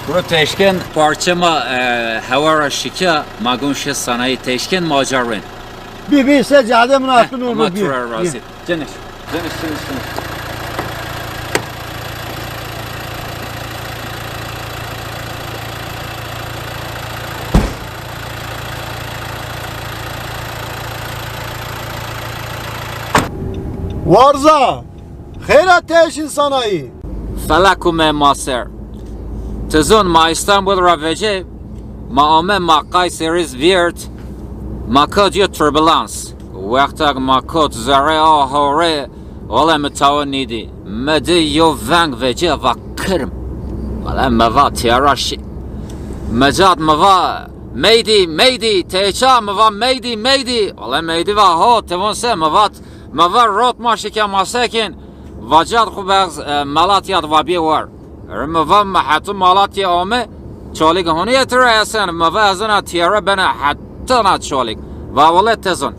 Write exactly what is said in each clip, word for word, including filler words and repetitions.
Bro, teşken parçe ma, e, hewa ra şikya, ma gon şi sanayi, teşken ma ca rin. Bi, bi, se cade min. Heh, atın ama oğlu, bi. Tura razı. Ceniş, ceniş, ceniş, ceniş. Warza, xeyra teşin sanayi. Felek û me ma ser. Ti zon ma Îstanbul ra vecê, ma ame ma Kayseri vîyert, ma kot yo turbulans. Wextak ma kot zerrê a hore, wele mi tawa nîdî. Mi di yo veng vecîya, va kirim. Wele mi va tîyara şî. Mecad mi va meydî, meydî, têça mi va meydî, meydî. Wele meydî va ho, ti von se? Mi va, mi va rot ma şike ma sekin. Va cad xu bex, e, Malatya di va bîye war. Ri mi va mi heti Malatya ame, Çalîg honî etira esen, mi va ez ina tîyara bena heta na Çalîg. Va wele ti zon.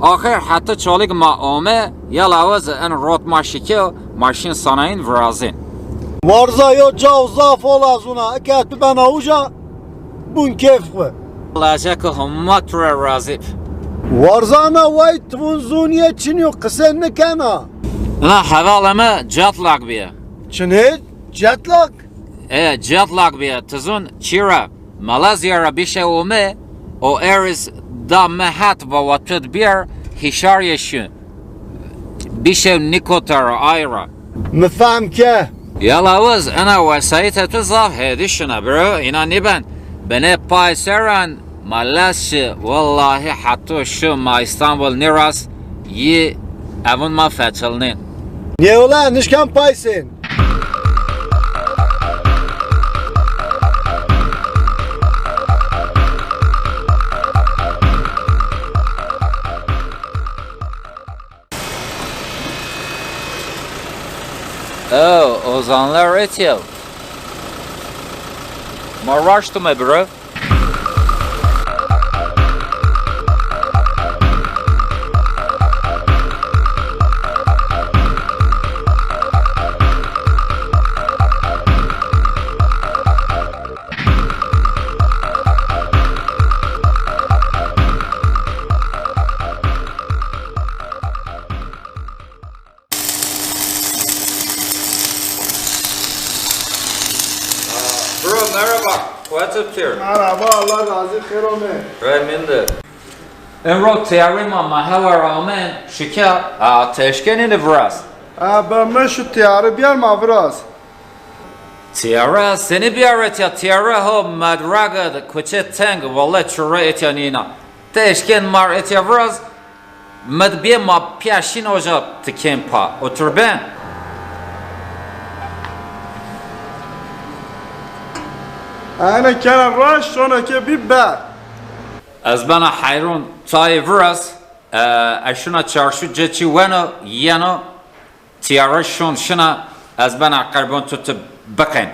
Axir heta Çalîg ma ame, ya lawaz en rot ma şike, ma şin sanayîn virazên. Warza yo caw zaf hol ez ûna, eke tu bena uca, bun kêf xwu. Lajeko homa tu ra razî. Warza na way ti vun zûnîye çinî yo, qise nikena. Na hevalê mi jet lag bîye. Çinê? Jet lag? E, jet lag bîye. Ti zûn çira? Malezya ra bîşew ome, o eriz da mi het va wa tu di bîyer, hîşarîye şi. Bîşew nîkota ra, ay ra. Mi fehm ke. Ya lawaz, ena wesayîtê tu zaf hêdî şina bro, îna nîben. Binê pay seran ma lez şi, wellahî heto şi ma Îstanbul nîras, yî evun ma feçilnên. Nêwla, nişken pay sên. O, ozanlar etyew. Ma raştume bro. Bro, merhaba. What's up here? Merhaba, Allah razı, xêr ome. Rê min de. Emro teyarê ma, ma hewa ra amen, şikya, a, teşkenî de viraz. A, be mi şu teyarê biyar ma viraz. Teyara, seni biyar etya, teyara ho, medraga de, kuçe teng, vallahi çura etya nîna. Teşken mar etya viraz, Med bê ma pîya şîn oca ti kên pa. Otur ben. Ene kena raş, şona ke bî ber. Ez bena heyron tayê viraz, e, ez şuna çarşu ce çî weno, yeno, tîyare şon şina, ez bena qerbon tu ti biqên.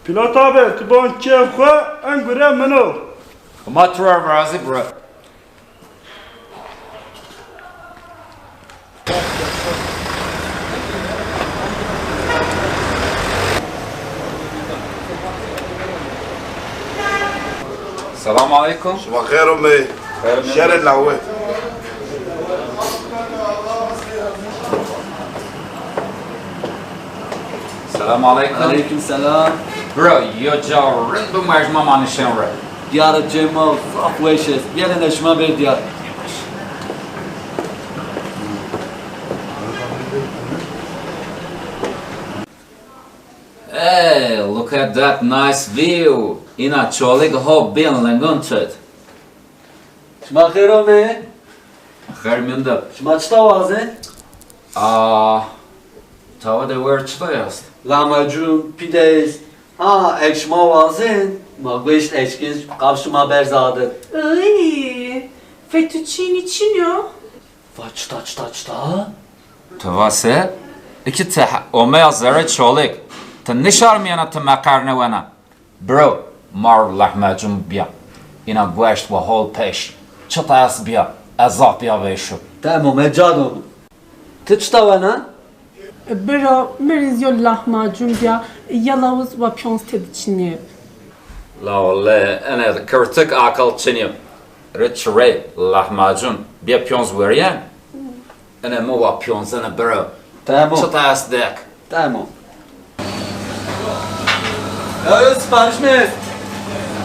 Pilot abi, tu bon kêf xwu, en gure min o. Huma tu ra razî bira. Selam aleykum. Şima xêr ûmê. Xêr ûmê. Şerê lawe. Selam aleykum. Aleykum selam. Bro, yo ca rind bimajma ma nişen re. Diyar cê ma zaf weş est. Gelin şima ver diyar. Hey, look at that nice view. Ina Çolig ho bin lingun tut. Şima xêr ome. Xêr mende. Şima çita wazên? Aa, tawa de wer çita est? Lahmacun, pide est. Ha, ek şima wazên, ma goşt eşkin, qab şima berz adir. Iy, fettuccini çin yo? Va çita, çita, çita? Ti va se? Iki ti he-, omeya zerê Çolig. Ti nişarmiyena ti meqerne wena. Bro, mar lahmacun biya. Ina goşt wa hol peş. Çita est biya. Ez zaf biya veyşu. Tamam, e cado. Ti çita wena? Bira, mi rê zî yo lahmacun bîya, ya lawuz wa piyonz tedi çinî. La wele, ene de kirtik aqil çinî. Rê çirê, lahmacun, bîya piyonz werîyen. Ene mi wa piyonzene bira. Tamam. Çita est dek. Tamam. Ya, yo sipariş mi?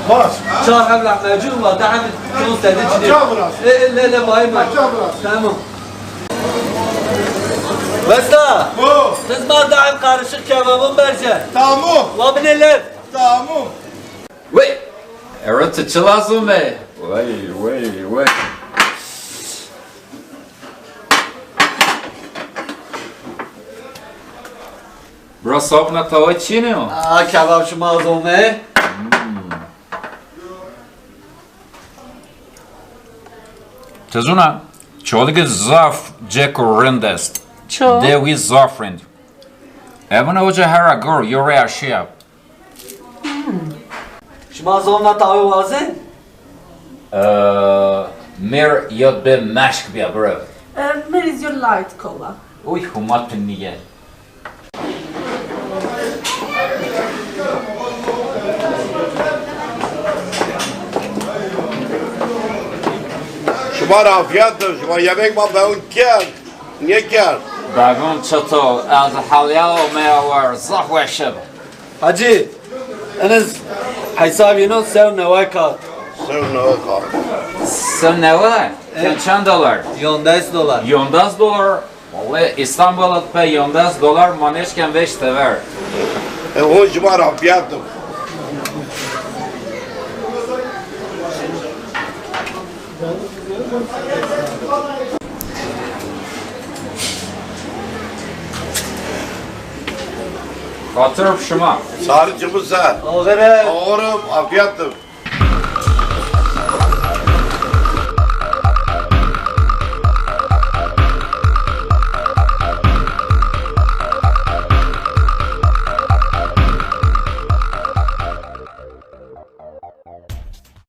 Baş. Çar heb lahmacun wa, di heb piyonz tedi çinî. Çar biraz. E, e, le, le, vay, vay. Çar biraz. Tamam. Westa! Ho! Ti zî ma di heb karışık kebabın berce. Tamam. Wa binê lev. Tamam. Wey! Ero ti çi lazım e? Wey, wey, wey. Bira, sabuna tawa çinî yo? A, kebab şima zome. Ti zûna, Çolîg zaf cek û rind est. Ço? Dê wî zaf rind. Evine oca hera gor, yo rê aşîya. Şima zomna tawê wazên? Ee, mir yod be meşk bîya bro. Ee, mi rê zî yo light cola. Uy, huma tu nîye. Şima ra afiyet olsun. Şima yemek ma beun kerd. Niye kerd? Begun çito, ez helya omeya war, zaf weş ib. Hacı, ene z-, hesabî no sew newe kat. Sew newe kat. Sew newe? E? Çend dolar? Yondes dolar. Yondes dolar? Vallahi İstanbul'a pe yondes dolar ma nêşken vêş tever. E, o şima ra fiyat. Xatir şima. Sarı cıbı ser. Ağırım. Ağırım, afiyet olsun.